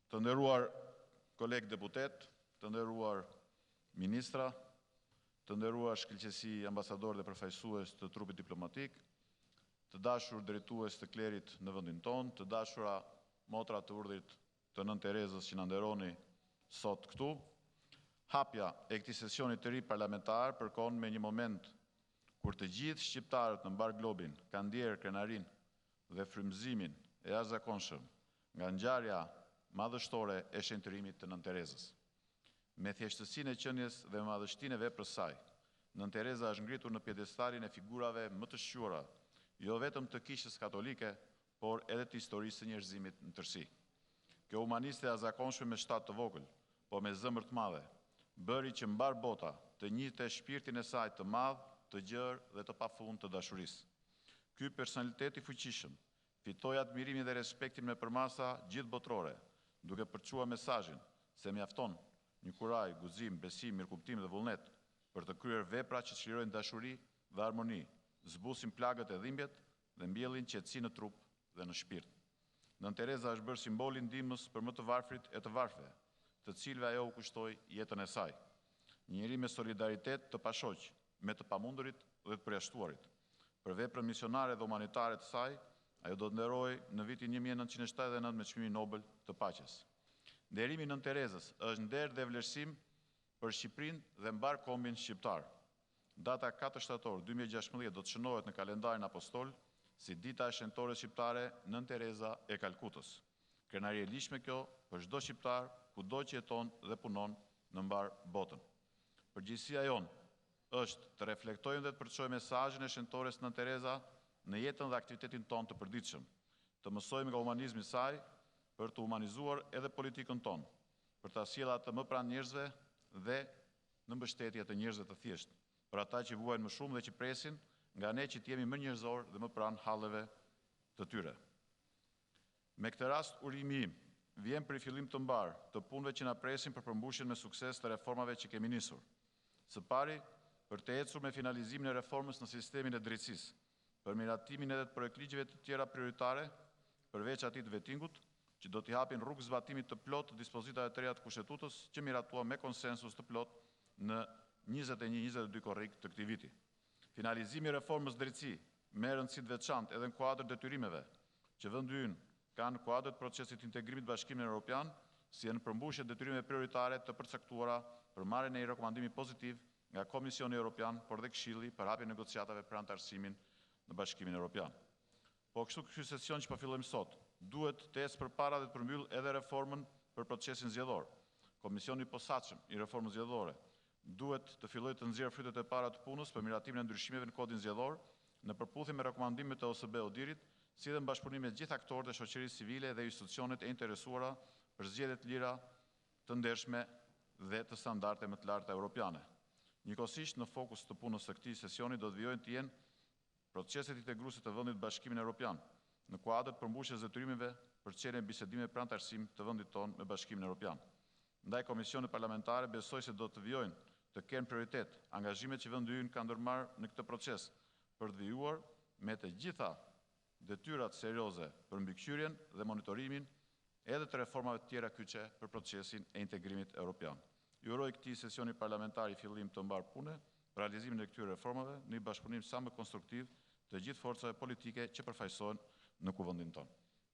Të nderuar kolegë deputetë, të nderuar ministra, të nderuar shkëlqesi ambasadorë dhe përfaqësues të trupit diplomatik, të dashur drejtues të klerit në vendin tonë, të dashura motra të urdhrit të Nënë Terezës që na nderoni sot këtu, hapja e këtij sesioni të ri parlamentar përkon me një moment kur të gjithë shqiptarët në mbarë globin kanë ndjerë krenarinë dhe frymëzimin e jashtëzakonshëm nga ngjarja madhështore e shenjtërimit të Nënë Terezës. Me thjeshtësinë e qenies dhe me madhështinë e veprës së saj, Nënë Tereza është ngritur në piedestalin e figurave më të shquara, jo vetëm të Kishës Katolike, por edhe të historisë së njerëzimit në tërësi. Kjo humaniste e jashtëzakonshme me shtat të vogël, po me zemër të madhe, bëri që mbarë bota të njihte shpirtin e saj të madh, të gjerë dhe të pafund të dashurisë. Ky personalitet i fuqishëm fitoi admirimin dhe respektin me përmasa gjithëbotërore, duke përçuar mesazhin se mjafton një kurajë, guxim, besim, mirëkuptim dhe vullnet për të kryer vepra që çlirojnë dashuri dhe harmoni, zbusin plagët e dhimbjet dhe mbjellin qetësi në trup dhe në shpirt. Nënë Tereza është bërë simboli i ndihmës për më të varfrit e të varfërve, të cilëve ajo u kushtoi jetën e saj. Një njeri me solidaritet të pashoq me të pamundurit dhe të përjashtuarit. Për veprën misionare dhe humanitare të saj, ajo do të nderohej në vitin 1979 me çmimin Nobel të Paqes. Nderimi i Nënë Terezës është nder dhe vlerësim për Shqipërinë dhe mbarë kombin shqiptar. Data 4 shtator 2016 do të shënohet në kalendarin apostol si dita e shenjtores shqiptare Nënë Tereza e Kalkutës. Krenari e ligjshme kjo për çdo shqiptar, kudo që jeton dhe punon në mbarë botën. Përgjegjësia jonë është të reflektojmë dhe të përçojmë mesazhin e shenjtores Nënë Tereza në jetën dhe aktivitetin tonë të përditshëm, të mësojmë nga humanizmi i saj për të humanizuar edhe politikën tonë, për ta sjellë atë më pranë njerëzve dhe në mbështetje të njerëzve të thjeshtë, për ata që vuajnë më shumë dhe që presin nga ne që të jemi më njerëzor dhe më pranë halleve të tyre. Me këtë rast urimi im vjen për fillim të mbarë të punëve që na presin për përmbushjen me sukses të reformave që kemi nisur. Së pari, për të ecur me finalizimin e reformës në sistemin e drejtësisë, për miratimin edhe të projektligjeve të tjera prioritare, përveç atij të vetingut, që do t'i hapin rrugë zbatimit të plotë të dispozitave të reja të Kushtetutës që miratuam me konsensus të plotë në 21-22 korrik të këtij viti. Finalizimi i reformës drejtësi me rëndësi të veçantë edhe në kuadër të detyrimeve që vendi ynë ka në kuadër të procesit të integrimit të Bashkimit Evropian, si dhe në përmbushje të detyrimeve prioritare të përcaktuara për marrjen e një rekomandimi pozitiv nga Komisioni Evropian, por dhe Këshilli për hapjen e negociatave për anëtarësimin në Bashkimin Evropian. Po kështu ky sesion që po fillojmë sot duhet të ecë përpara dhe të përmbyllë edhe reformën për procesin zgjedhor. Komisioni i posaçëm i reformës zgjedhore duhet të fillojë të nxjerrë frytet e para të punës për miratimin e ndryshimeve në kodin zgjedhor, në përputhje me rekomandimet e OSBE ODIHR-it, si dhe në bashkëpunim me gjithë aktorët e shoqërisë civile dhe institucionet e interesuara për zgjedhje të lira, të ndershme dhe të standarde më të larta europiane. Njëkohësisht, në fokus të punës së këtij sesioni do të vijojnë të jenë proceset integruese të vendit në Bashkimin Evropian, në kuadër të përmbushjes së detyrimeve për çeljen e bisedimeve për anëtarësim të vendit tonë me Bashkimin Evropian. Ndaj komisionet parlamentare besoj se do të vijojnë të kenë prioritet angazhimet që vendi ynë ka ndërmarrë në këtë proces për të vijuar me të gjitha detyrat serioze për mbikëqyrjen dhe monitorimin edhe të reformave të tjera kyçe për procesin e integrimit evropian. Ju uroj këtij sesioni parlamentar i fillim të mbarë pune për realizimin e këtyre reformave në një bashkëpunim sa më konstruktiv të gjithë forcave politike që përfaqësohen në kuvendin tonë.